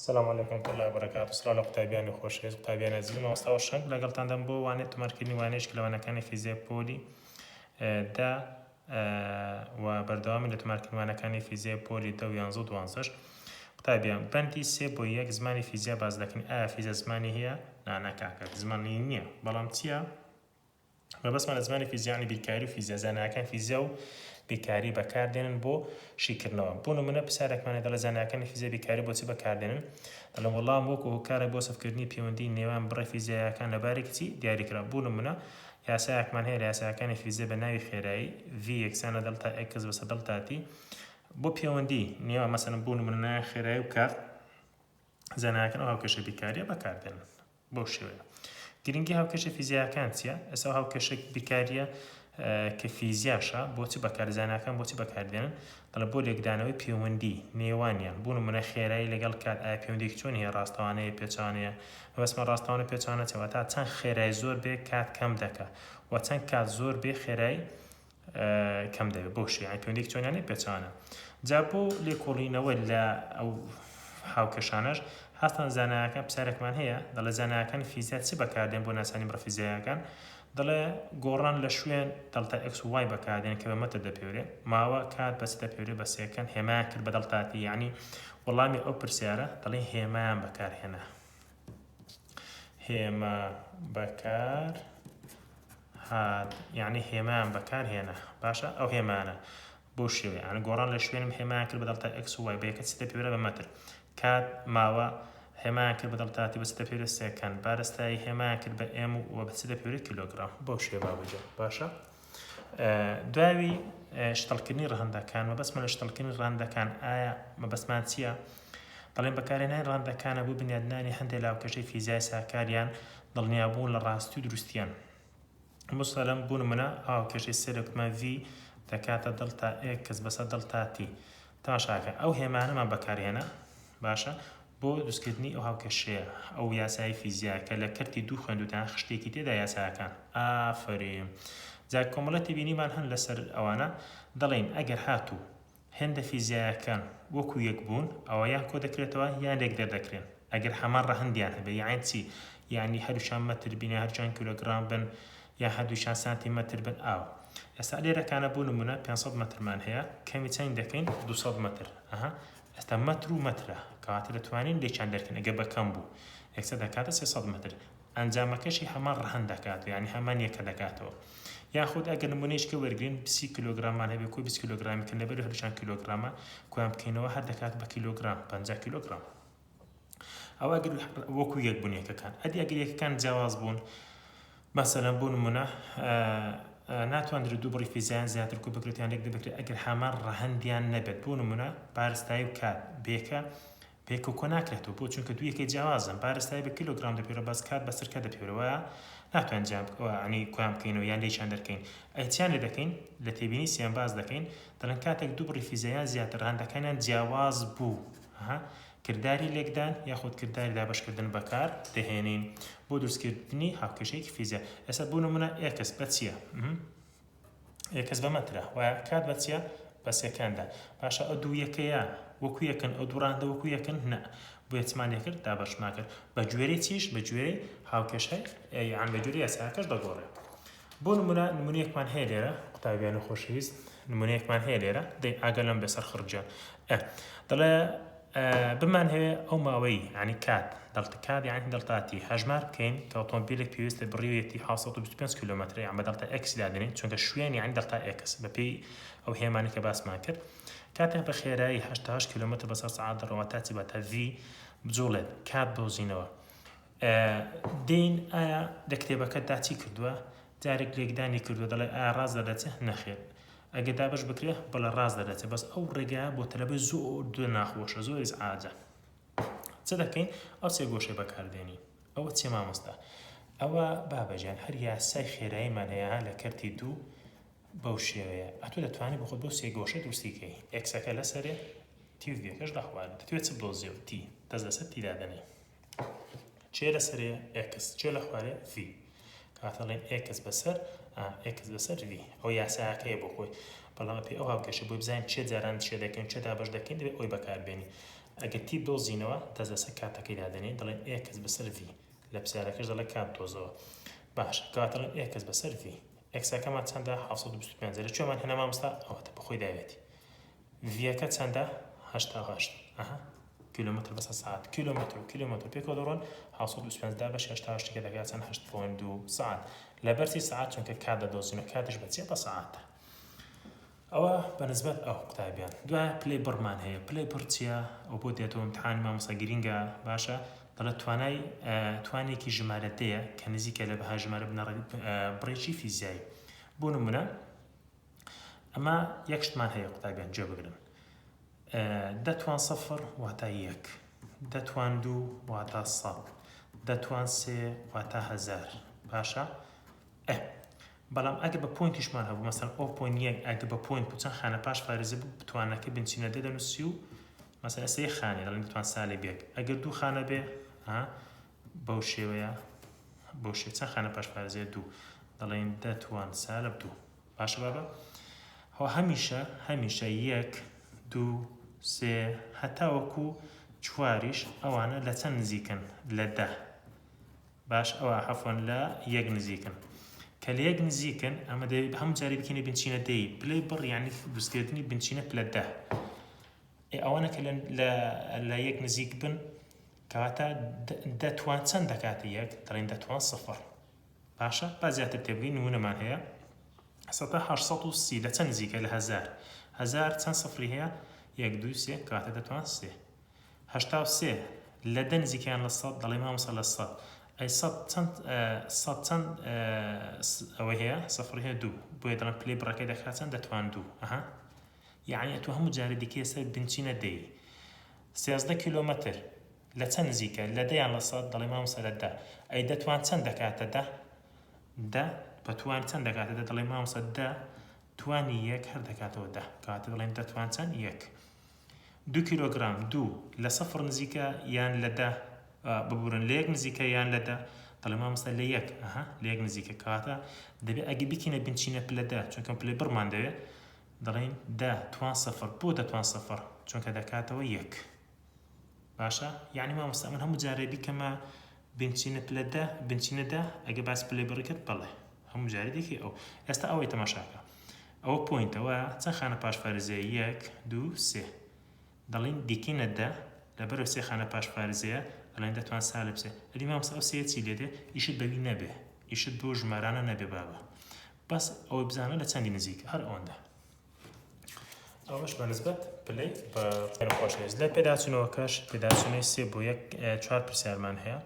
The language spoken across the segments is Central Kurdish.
سلام علیکم ورحمة اللە وبرکاته سڵاو لە قوتابیانی خۆشەویست قوتابیانی ئەزیز مامۆستا هۆشەنگ لەگەڵتان دەم بۆ وانەی تۆمارکردنی وانەیەکی لە وانەکانی فیزیای پۆلی دە و بەردەوامی لە تۆمارکردنی وانەکانی فیزیای پۆلی دە و یانزە و دوانزەش قوتابیان بەندی سێ بۆ یەک زمانی فیزیا باس دەکەین ئایا فیزیا زمانی هەیە نا نا کاکە زمانی نییە بەڵام چییە مەبەستمان لە زمانی فیزیا یانی بیرکاری و فیزیا، زانایەکان فیزیا و بیرکاری بەکاردێنن بۆ شیکردنەوە. بۆ نمونە پرسیارێکمان هەیە دەڵێ زانایەکانی فیزیا بیرکاری بۆچی بەکاردێنن؟ دەڵێن وەڵام وەکو هۆکارێک بۆ وەسفکردنی پەیوەندی نێوان بڕە فیزیاییەکان لە بارێکی چی دیاریکراو. بۆ نمونە یاسایەکمان هەیە لە یاساکانی فیزیا بە ناوی خێرایی V یەکسانە delta x بەسەر delta t بۆ پەیوەندی نێوان مەسەلەن بۆ نمونە نێوان خێرایی و کات زانایەکان ئەو هاوکێشە بیرکارییە بەکاردێنن. بەو شێوەیە. گرنگی هاوکێشە فیزیایەکان چییە؟ ئێستا هاوکێشە بیرکارییە کە فیزیاشە بۆچی بەکار زاناکان بۆچی بەکاردێنن؟ دەڵێ بۆ لێکدانەوەی پەیوەندی نێوانیان بۆ نمونە خێرایی لەگەڵ کات ئایا پەیوەندیەکی چۆن هەیە ڕاستەوانەیە پێچەوانەیە مەبەستمان ڕاستەوانە پێچەوانە چیە واتا چەند خێرای زۆر بێ کات کەم دەکا و چەند کات زۆر بێ خێرای کەم دەبێت بۆ شێ یانی پەیوەندیەکی چۆنیانەی پێچەوانە جا بۆ لێکۆڵینەوە لە ئەو هاوکێشانەش هەستان زانایەکان پرسیارێکمان هەیە دەڵێ زانایەکان فیزیا چ بەکاردێن بۆ ناسانی بڕە فیزیایەکان دەڵێ گۆڕان لە شوێن delta x و y بەکاردێن کە بە مەتر دەپێورێ ماوە کات بەس دەپێورێ بە second هێمایان کرد بە delta t یعنی وەڵامی ئەو پرسیارە دەڵێ هێمایان بەکارهێنا هێما بەکار هات یعنی هێمایان بەکار هێنا باشە ئەو هێمانە بۆ شێوەیە یعنی گۆڕان لە شوێنم هێمایان کرد بە delta x و y بە یەکە چ دەپێورە بە مەتر کات ماوە هێمایان کرد بە delta t بە چ دەپێورە second بارستایی هێمایان کرد بە m و بە چ دەپێورە کیلۆگرام بەو شێوە بابەجە باشە دواوی شتڵکردنی ڕەهەندەکان مەبەستمان لە شتڵکردنی ڕەهەندەکان ئایا مەبەستمان چییە؟ دەڵێن بەکارهێنانی ڕەهەندەکانە بۆ بنیادنانی هەندێک لاوکێشەی فیزیای ساکاریان دڵنیابوون لە ڕاستی و دروستیان موسەلەم بۆ نمونە هاوکێشەی سێرەکمان V دەکاتە delta x بەسەر delta t تەماشاکە ئەو هێمانەمان بەکارهێنا باشە بۆ دروستکردنی ئەو هاوکێشەیە ئەو یاسای فیزیا کە لە کەرتی دوو خوێندوتان خشتێکی تێدا یاساکان ئافەرین جا کۆمەڵە تێبینیمان هەن لەسەر ئەوانە دەڵێین ئەگەر هاتوو هێندە فیزیایەکان وەکو یەک بوون ئەوە یان کۆ دەکرێتەوە یان لێک دەردەکرێن ئەگەر هەمان ڕەهەندیان هەبێ یاعین چی یعنی هەردووکیان مەتر بین یا هەردووکیان کیلۆگرام بن یا هەردووکیان سانتیمەتر بن ئاو ئێستا لێرەکانە بۆ نمونە 500 مەترمان هەیە کەمی چەند دەکەین 200 مەتر ئەها ئێستا مەتر و مەترە کەواتە دەتوانین لێکیان دەرکەین ئەگەر بە کەم بوو یەکسەر دەکاتە 300 مەتر ئەنجامەکەشی هەمان ڕەهەند دەکات یعنی هەمان یەکە دەکاتەوە یاخود ئەگەر نمونەیەکی وەرگین 20 کیلۆگراممان هەبێ کۆی 20 کیلۆگرامی کە لەبەر هەردووکیان کیلۆگرامە کۆیان بکەینەوە هەر دەکات بە کیلۆگرام 50 کیلۆگرام ئەوە ئەگەر وەکو یەک بوون یەکەکان ئەدی ئەگەر یەکەکان جیاواز بوون مەسەلەن بۆ نمونە ناتواندرێت دوو بڕی فیزیایان زیاتر کۆ بکرێت یان لێک دەبکرێت ئەگەر هەمان ڕەهەندیان نەبێت بۆ نمونە بارستایی و کات بێکە پێکەوە کۆ ناکرێتەوە بۆ چونکە دوو یەکەی جیاوازن بارستایی بە کیلۆگرام دەپێرە بەس کات بەسەر کە دەپێرەوە ناتوانین جیان ینی کۆیان بکەینەوە یان لێکیان دەرکەین ئەی چیان لێ دەکەین لە تێبینی سیان باس دەکەین دەڵێن کاتێک دوو بڕی فیزیایان زیاتر ڕەهەندەکانیان جیاواز بوو ها کرداری لێکدان یاخود کرداری دابەشکردن بەکار دەهێنین بۆ دروستکردنی هاوکێشەیەکی فیزیا ئێستا بۆ نمونە x بە چییە؟ x بە مەترە وایە کات بە چییە؟ بە second ە باشە ئەو دوو یەکەیە وەکو یەکن ئەو دوو ڕەهەندە وەکو یەکن نا بۆیە چمان لێکرد دابەشمان کرد بە گوێرەی چیش بە گوێرەی هاوکێشەی یان بە گوێرەی یاساکەش دەگۆڕێ بۆ نمونە نمونەیەکمان هەیە لێرە قوتابیان و خۆشەویست نمونەیەکمان هەیە لێرە دەی ئاگا لەم بێ سەر خڕجە دەڵێ بمان هەوێ ئەو ماوەی ینی کات delta کات یعنی delta t هەژمار بکەین کە ئۆتۆمبیلێک پێویستە بڕیوێتی 725 کیلومتر یان بە delta x دادنین چونکە شوێن یعنی delta x بەپێی ئەو هێمانی کە باسمان کرد کاتێک بە خێرایی 88 کیلومتر بەسەر سەعات دەڕەوە تا چی بە تا v بجوڵێت کات دۆزینەوە دێین ئایا لە کتێبەکەتدا چی کردووە؟ جارێک لێکدانی کردووە دەڵێ ئایا ڕاست دەردەچێ؟ نەخێر. ئەگەر دابەش بکرێ بەڵێ ڕاست دەردەچێ بەس ئەو ڕێگایە بۆ تەلەبەی زۆر دوور ناخۆشە زۆر ئیزعاجە. چ دەکەین؟ ئەو سێ گۆشەی بەکاردێنین. ئەوە چیە مامۆستا؟ ئەوە بابەجان هەر یاسای خێراییمان هەیە لە کەرتی دوو بەو شێوەیە ئەتۆ دەتوانی بۆ خۆت بەو سێ گۆشە دروستی کەی x ەکە لەسەرێ t و v ەکەش لە خوارێ دەتوێت چ بدۆزیەوە t دەست لەسەر t دادەنێی چێ لە سەرێ x چێ لە خوارێ v کاتە ڵێن x بەسەر x بەسەر v ئەو یاساکەیە بۆ خۆی بەڵام پێ ئەو هاوکێشە بۆی بزانین چێ جاران چێ دەکەین چێ دابەش دەکەین دەبێت ئەوی بەکاربێنی. ئەگەر t بدۆزینەوە دەست لەسەر کاتەکەی دادەنێین دەڵێن x بەسەر v لە پرسیارەکەش دەڵێ کات بدۆزەوە باشە کەواتە دەڵێن x بەسەر v x ەکەمان چەندە 725 لە کوێمان هێنا مامۆستا ئەوەتە بەخۆی داوێتی v ەکە چەندە 88 ئەها کیلۆمەتر بەسەر سەعات کیلۆمەتر و کیلۆمەتر پێکەوە دەڕۆن 725 دا بەش 88 کە دەکات چەند 8.2 سەعات لەبەرچی سەعات چونکە کات دەدۆزینەوە کاتیش بە چیە بە سەعاتە ئەوە بە نسبەت ئەو قوتابیان دوایە پلەی بڕمان هەیە پلەی بڕ چییە ئەو بۆ دێتەوە امتحانی مامۆستا گرینگە باشە دەڵێت توانای توانێکی ژمارە دەیە کە نزیکە لە بەها ژمارە بنەڕەتی بڕێکی فیزیایی بۆ نمونە ئەمە یەک شتمان هەیە قوتابیان گوێ بگرن دەتوان سفر واتا یەک دەتوان دوو واتا سەد دەتوان سێ واتا هەزار باشە ئە بەڵام ئەگە بە point یشمان هەبوو مەسەن o point یەک ئەگە بە point بوو چەند خانە پاش فارزە بوو بتوانەکە بنچینە دە دەنووسی و مەسەن ئێستا یەک خانەیە دەڵێن دەتوان سالب یەک ئەگەر دوو خانە بێ ها بەو شێوەیە بەو شێ چەند خانە پاش فارزەیە دوو دەڵێن دەتوان سالب دوو باشە بابە هۆ هەمیشە هەمیشە یەک دوو سێ هەتاوەکو چواریش ئەوانە لە چەند نزیکن لە دە باش ئەوە عەفوەن لە یەک نزیکن کە لە یەک نزیکن ئەمە دەبێت هەموو جارێ بکەینە بنچینە دەی پلەی بڕ یعنی دروستکردنی بنچینە پلە دە ئێ ئەوانە کە لە لە یەک نزیک بن کەواتە دەتوان چەند دەکاتە یەک دەڵێن دەتوان سفر باشە با زیاتر تێبگەین نمونەمان هەیە سەتا 830 لە چەند نزیکە لە هەزار هەزار چەند سفری هەیە یەک دوو سێ کەواتە دەتوان سێ 83 لە دە نزیکە یان لە سەد دەڵێ مامۆستا لە سەد ئەی سەد چەند سەد چەند ئەوەی هەیە سفری هەیە دوو بۆیە دەڵێن پلەی بڕەکەی دەکات چەند دەتوان دوو ئەها یعنی ئەتۆ هەموو جارێ دیکەیە سەر بنچینە دەی 13 کیلۆمەتر لە چەند نزیکە لە دە یان لە سەد دەڵێ مامۆستا لە دە ئەی دەتوان چەند دەکاتە دە دە بە توان چەند دەکاتە دە دەڵێ مامۆستا دە توانی یەک هەر دەکاتەوە دە کەواتە دەڵێن دەتوان چەند یەک دوو کیلۆگرام دوو لە سفر نزیکە یان لە دە ببورن لە یەک نزیکە یان لە دە دەڵێ مامۆستا لە یەک ئەها لە یەک نزیکە کەواتە دەبێ ئەگە بکینە بنچینە پلە دە چونکە پلەی بڕمان دەوێ دەڵێین دە توان سفر بۆ دە توان سفر چونکە دەکاتەوە یەک باشە یعنی مامۆستا من هەموو جارێ بیکەمە بنچینە پلە دە بنچینە دە ئەگە باس پلەی بڕی کرد بەڵێ هەموو جارێ دەکەی ئەو ئێستا ئەوەی تەماشاکە ئەوە point ەوە چەند خانە پاش فارزەیە یەک دوو سێ دەڵین دیکینە دە لەبەرەوە سێ خانە پاش فارزەیە دەڵێن دەتوان سالب سێ ئەدی مامۆستا ئەو سێ چی لێ دێ ئیشت بەوی نەبێ ئیشت بۆ ژمارانە نەبێ بابە بەس ئەوەی بزانە لە چەندی نزیکە هەر ئەوەندە ئەوەش بە نسبەت پلەی بە خۆشەویست لە پێداچوونەوەکەش پێداچوونەوەی سێ بۆ یەک چوار پرسیارمان هەیە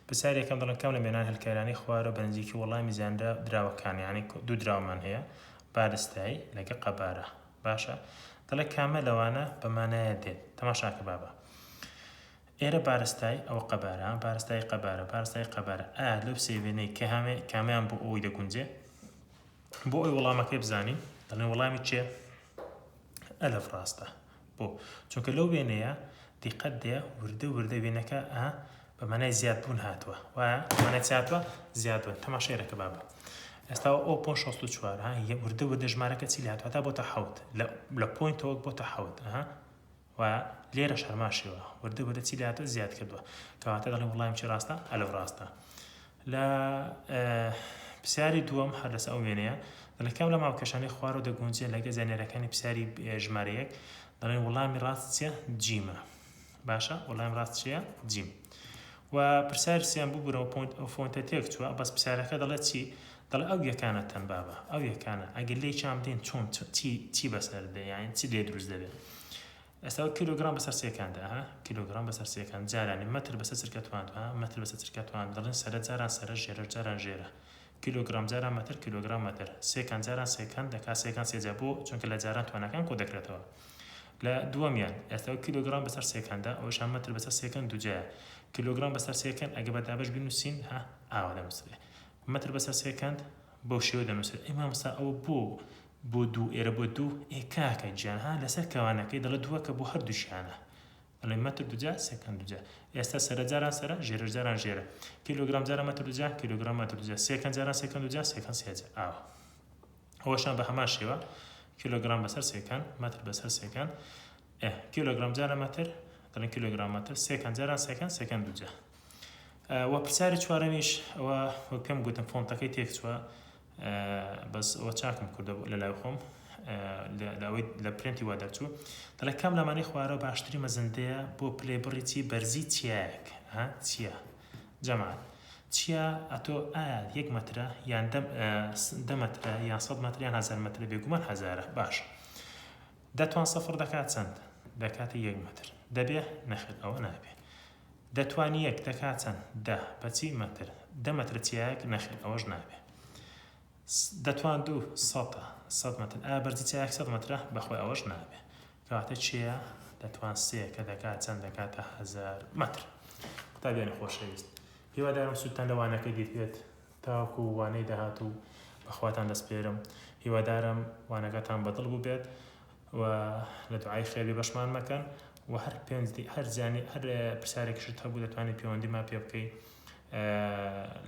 پرسیار یەکەم دەڵێن کام لە مێنان هەلکارانەی خوارەوە بە نزیکی وەڵامی زانرا دراوەکان یعنی دوو دراومان هەیە بارستایی لەگە قەبارە باشە دەڵێ کامە لەوانە بە مانایە دێت تەماشاکە بابە ئێرە بارستای ئەوە قەبارە بارستای قەبارە بارستای قەبارە ئا لەو سێ وێنەی کە هەمێ کامیان بۆ ئەوی دەگونجێ بۆ ئەوی وەڵامەکەی بزانین دەڵێن وەڵامی چێ ئەلف ڕاستە بۆ چونکە لەو وێنەیە دیقەت دێ وردە وردە وێنەکە ئە بە مانای زیادبوون هاتووە وایە مانای چی هاتووە زیادبوون تەماشای رەکە بابە ئێستا o point 64 ها وردە وردە ژمارەکە چی لە هاتووە تا بۆتە حەوت لە point ەوە بۆتە حەوت ها و لێرەش هەرمان شێوە وردە وردە چی لاتوە زیاد کردووە کەواتە دەڵێن وڵایم چی ڕاستە ئەلف ڕاستە لە پرسیاری دووەم هەر لەسەر ئەو وێنەیە دەڵێ کام لە ماوکێشانەی خوارەوە دەگونجێ لەگە زانیاریەکانی پرسیاری ژمارە یەک دەڵێن وڵامی ڕاست چیە جیمە باشە وەڵامی ڕاست چییە جیم و پرسیاری سیان ببورەوە point ئەو font ە تێک چووە بەس پرسیارەکە دەڵێت چی دەڵێ ئەو یەکانە تەن بابە ئەو یەکانە ئەگەر لێی چام دێن چۆن چی چی بەسەر دێ یان چی لێ دروست دەبێت ئێستا کیلۆگرام بەسەر سێکاندا ها کیلۆگرام بەسەر سێکان جارانی مەتر بەسەر چرکە توان ها مەتر بەسەر چرکە توان دەڵێن سەرە جاران سەرە ژێرە جاران ژێرە کیلۆگرام جاران مەتر کیلۆگرام مەتر سێکان جاران سێکان دەکا سێکان سێجا بۆ چونکە لە جاران توانەکان کۆ دەکرێتەوە لە دووەمیان ئێستا کیلۆگرام بەسەر سێکاندا ئەوەشان مەتر بەسەر سێکەن دووجایە کیلۆگرام بەسەر سێکەن ئەگە بە دابەش بنووسین ها ئاوا دەنووسرێ مەتر بەسەر سێکەند بەو شێوە دەنووسرێ ئەی مامۆستا ئەوە بۆ بۆ دوو ئێرە بۆ دوو ئێ کاکە گیان ها لەسەر کەوانەکەی دەڵێ دووەکە بۆ هەردووشیانە دەڵێ مەتر دوجا سێکەند دوجا ئێستا سەرە جاران سەرە ژێرەش جاران ژێرە کیلۆگرام جاران مەتر دوجا کیلۆگرام مەتر دوجا سێکەند جاران سێکەند دوجا سێکەند سێجا ئاوا ئەوەشان بە هەمان شێوە کیلۆگرام بەسەر سێکەند مەتر بەسەر سێکەند کیلۆگرام جارە مەتر. دەڵێن کیلۆگرام مەتر سێکەن جاران سێکەن سێکەن دووجا. وە پرسیاری چوارەمیش ئەوە وەک پێم گوتم فۆنتەکەی تێکچووە بەس ئەوە چاکم کردە لە لای خۆم لەوەی لە پرێنتی وا دەرچوو دەڵێ کام لەمانەی خوارەوە باشتری مەزندەیە بۆ پلەی بڕی چی بەرزی چیایەک ها چیا جەماعەت چیا ئەتۆ ئایا یەک مەترە یان دە مەترە یان سەد مەتر یان هەزار مەترە بێگومان هەزارە باش دەتوان سەفر دەکات چەند دەکاتە یەک مەتر دەبێ نەخێر ئەوە نابێ دەتوانی یەک دەکات چەند دە بەچی مەتر دە مەترە چیایەک نەخێر ئەوەش نابێ دەتوان دوو سەتە سەد مەتر ئایا بەرزی چیایەک سەد مەترە بەخۆی ئەوەش نابێ کەواتە چییە دەتوان سێ کە دەکات چەند دەکاتە هەزار مەتر قوتابیانی خۆشەویست هیوادارم سوودتان لە وانەکە دیتبێت تاوەکو وانەی داهاتوو بەخواتان دەسپێرم هیوادارم وانەکەتان بەدڵ بووبێت و لە دوعای خێر بێ بەشمان مەکەن و هەر پێنج هەر زیانی هەر پرسیارێکیشت هەبوو دەتوانانی پەیوەندیمان پێ بکەی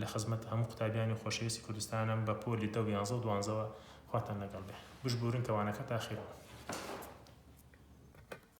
لە خزمەت هەموو قوتابیانی خۆشەویستی کوردستانم بە پۆلی دە و یانزە و دوانزەوە خواتان لەگەڵ بێ بشبورن کە وانەکە تاخیر بوو.